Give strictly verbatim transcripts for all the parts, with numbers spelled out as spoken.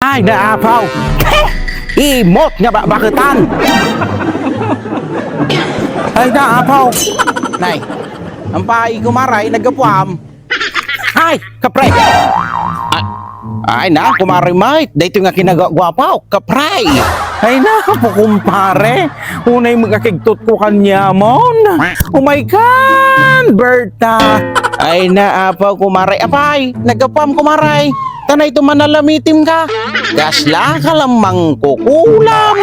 Ay, naapaw. Imot nga babaketan. Ay, naapaw. Nay, ampay, kumare, naggapuam. Ay, kapre. Ah, ay na, kumare Mike. Daytoy nga kinagaguapaw, kapre. Ay na, po, kumpare. Unay makakigtot ko kaniamon. Oh my God, Berta. Ay na, apaw, kumare. Apay, naggapuam, kumare. Tanay to manalamitim ka. Kasla ka lang mangkukulam.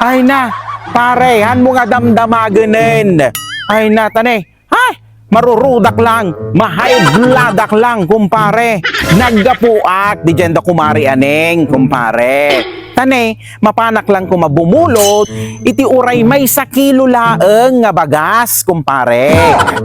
Ay na, pare, han mo nga damdamagenen. Ay na, tane. Ay, marurudak lang, mahaybladak lang, kumpare. Naggapuak, di dyan da kumare Aneng, kumpare. Tane, mapanak lang kuma bumulot, iti uray maysa kilo laeng nga bagas, kumpare.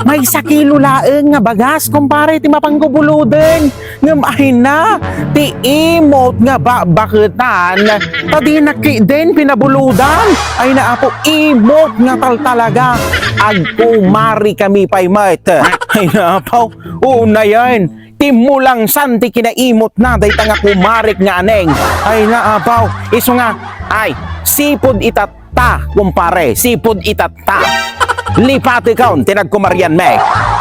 Maysa kilo laeng nga bagas, kumpare, ti mapanggubuloden. Ngem ay na, ti imot nga babaketan, ta dinak ketdin pinabulodan. Ay na, apo, imot nga taltalaga. Agkumare kami pay met. Ay na, apo, unayen. Ti mulangsan ti kinaimotna dayta nga kumarek nga Aneng. Ay na, apo, isu nga, ay, sipud ita ta, kumpare, sipud itatta. Lipatekon ti nagkumarianmi.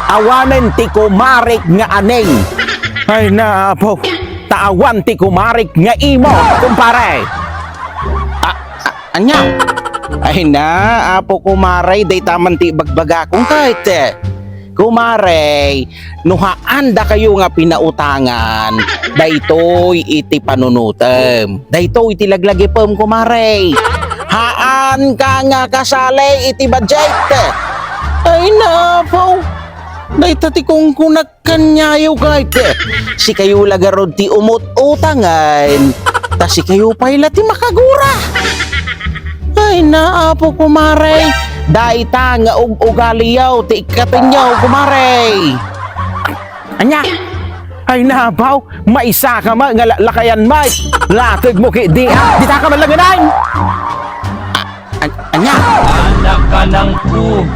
Awanen ti kumarek nga Aneng. Ay, naapo. Ta awan ti kumarek nga imo, kumpare. A-, a-, ania? Ay na, apo kumare, dayta man ti ibagbagakon ket. Kumare, no haandakayo nga pinautangan, daytoy iti panunotem. Daytoy ti laglagipem, kumare. Haanka nga kasali iti budget. Ay, napaw. Dayta ti kungkunak kaniayo, guys. Sikayo la garud ti umut-utangen. Ta sikayo pay la ti makagura. Ay, naapo, kumare. Dayta nga ug-ugaliyo ti ikkatenyo, kumare. Ania? Ay, nabaw, maysa ka met nga la-, lakayan met. Lateg mo ki di, ah, dita ka man lang, inay. A-, an-, ania? Anak ka ng pu-